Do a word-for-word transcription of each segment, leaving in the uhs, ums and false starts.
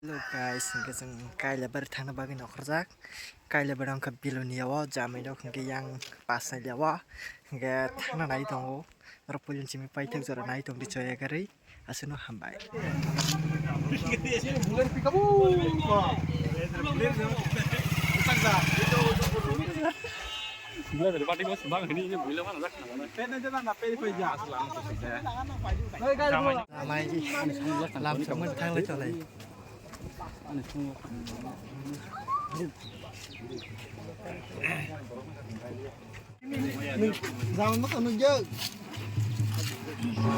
Hello guys, hingke chwng Kailabari thangna bagwi nongkhorjak. Kailabari wngkha Belonia o, jamai rok hingke yang Pasai o, hingke thangna nai tongo. Norok puilin simi paithak jora nai tongdi choya gari. Aswkno hambai. Lamai lamsokmani thanglai thalai.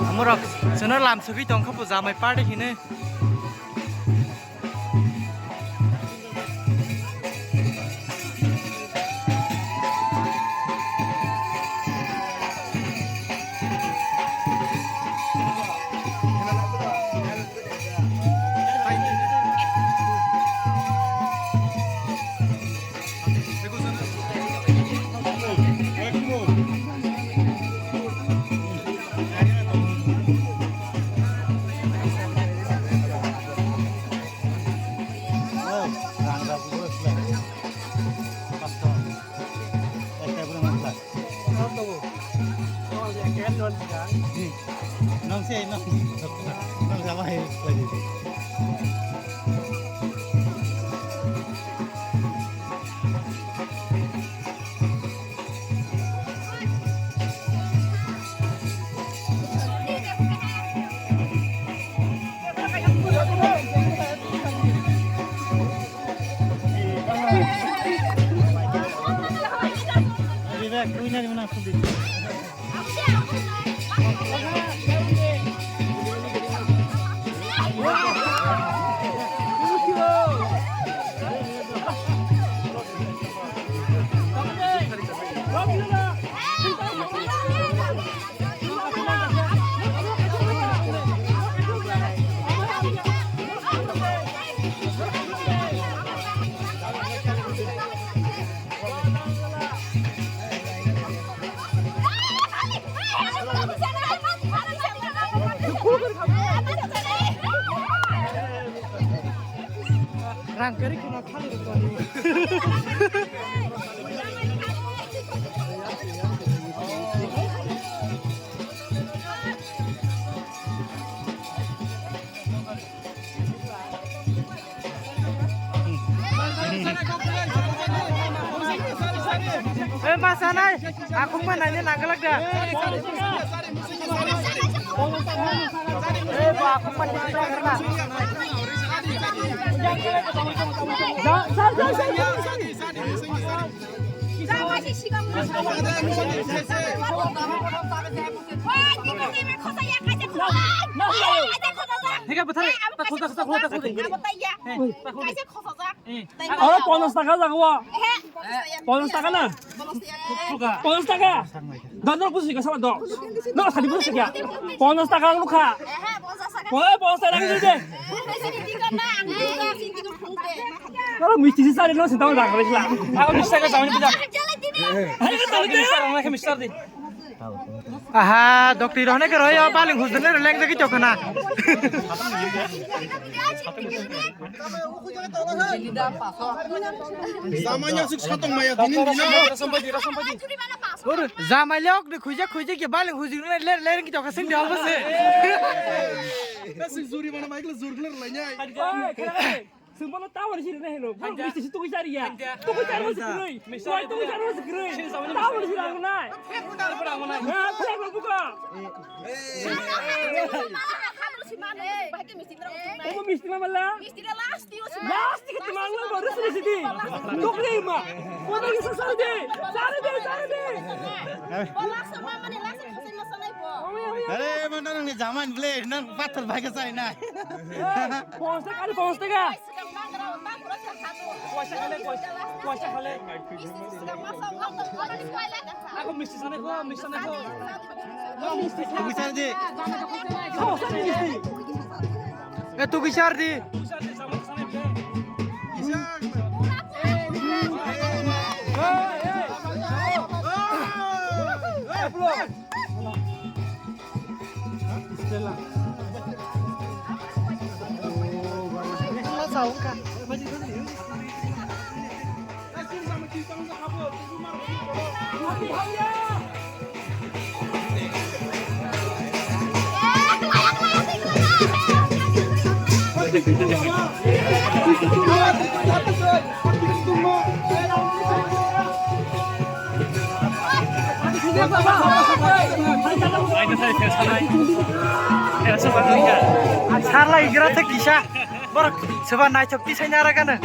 Amorok chwngno lamsogwi tongkha bo jamai party hinwi. Nong se, nong, nong sama hai. Rang kari kheno thang rwkani. Eh, masanai, aku mana ini nanggalak dah. Eh, aku mana ini nanggalak dah. Oro ponchash taka jago. Ponchash taka na? Ponchash taka? Dondor busi ka sama do. No sadi busi kya? Ponchash taka lukha. Oi ponchash taka de. Oro misti si sari no sintama jaga besla. Ako misti taka jaga ni puja. Hai ka tadi. Misti taka misti di. Aha, doctor rok ne kero yo, baling hujur ne leng jagi chok na. Samanya sik sotong maya dinin dina. Jamai lok de khuja khuja ke baling hujur ne ler ler ki chok sing de hobo se. Sik juri mana Michael jur ler lanyai. Sumbono tawar siri na helo. Boro misti si tukui sari ya. Tukui sari mo sikirui. Wai tukui sari mo sikirui. Tawar siri ang nai. Ha, flag lo buka. Omo misti ma mala. Last ke tumang lo baru sini sini. Tukui ma. Kau lagi sasar de. Sari de, sari de. Are, mana nang ni jaman ble, nang pathar bhai ka sai na. Ponchash taka, ponchash taka. Poisa khale, poisa, poisa khale. Ako misti sane ko, misti sane ko. Misti sane. Misti sane. Eh, tu kisar di. Tao wngkha. Sarla igra tha kisa. Borok soba naithok tisai nara gana.